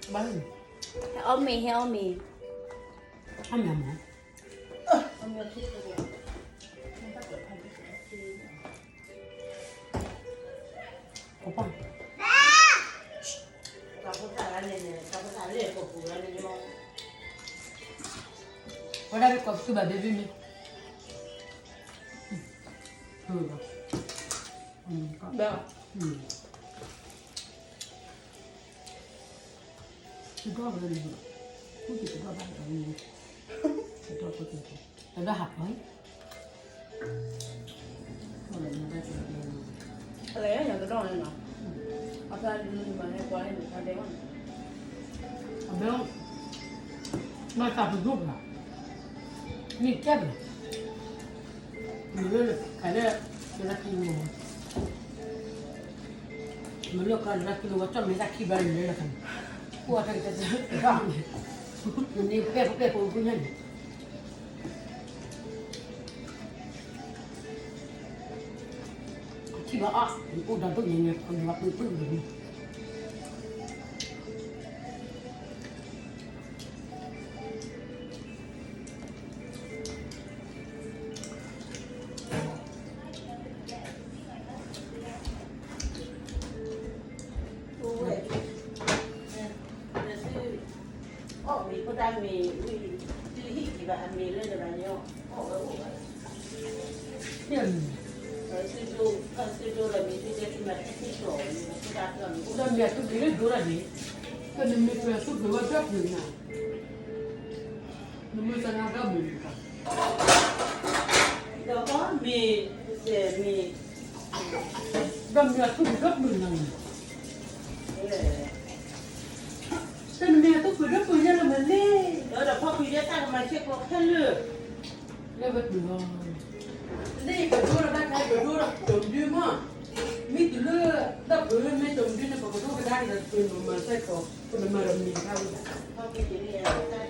ဟဲအီၣ်မ့ၤ ဟဲအီၣ်မ့ၤ, အီၣ်မ့ၤမး, ပှၤ, ဝဲဒၣ်ကီၢ်သူဘၣ်ဘဲဘ့ၣ်မ့ၢ်, ဘဲ, တဒီၣ်ဝဲန့ၣ်, တဒီၣ်ဘၣ်, တဒီၣ်ဟးပီၤ, အလဲၤညါတဒီၣ်န့ၣ်နီၤ, အဖျါဒုးမၤဟဲပှၤဟဲန့ၣ်ဖျါဒဲးဝဲန့ၣ်, အဘဲ, ဘၣ်သးပဒိၣ်ပှၤ, မ့ၢ်ကဲပှၤ မ့ၢ်လၢ, ကလၢ, လၢခံမ့ၢ်, မ့ၢ်လၢကလၢခံလၢဝဲကၠီၣ်မ့ၢ်တၢ်ခံဘျီန့ၣ်လၢလၢခံ, အိၣ်တၢ်ကတၢၢ်, န့ၣ်ပဲၣ်ပဲၣ်ဖိဖိညါန့ၣ်, ထံၣ်ဘၣ်အီၣ်, အိၣ်ဒီးဒိၣ်ညါန့ၣ် ပှၤပုၢ်ပုၢ်န့ၣ် ဒီးမ့ၢ်အသူၣ်က့ၤလၢဒိၣ်ဒၣ်န့ၣ်, ဒီးနမ့ၢ်သူၣ်က့ၤဝဲဒီပုၢ်န့ၣ်, ဒီးမ့ၢ်, မ့ၢ်, ဒီးမ့ၢ်အသူၣ်က့ၤဒီပုၢ်န့ၣ်, ဒီးနမ့ၢ်အသူၣ်က့ၤဒီပုၢ်ညါလၢမနုၤလဲၣ်, ဒီးဖီကွံာ်ဒီးတၢ်ကမၤဆဲးကျိးခဲလၢာ် လၢဝဲပျုၤလီၤ, လၢယကဒိဒီးဘၣ်ခါယကဒိဒီးကၠိဒုမး, မ့ၢ်တုၤလၢ, ဒီပုၢ်မ့ၢ်ကၠိဒုန့ၣ် ပကဒိကဒါက့ၤဒီးပမၤစဲးကျိး, ပမၤဒီးမံၤတခါဝဲဒၣ်, ဖီကွံာ်န့ၣ်,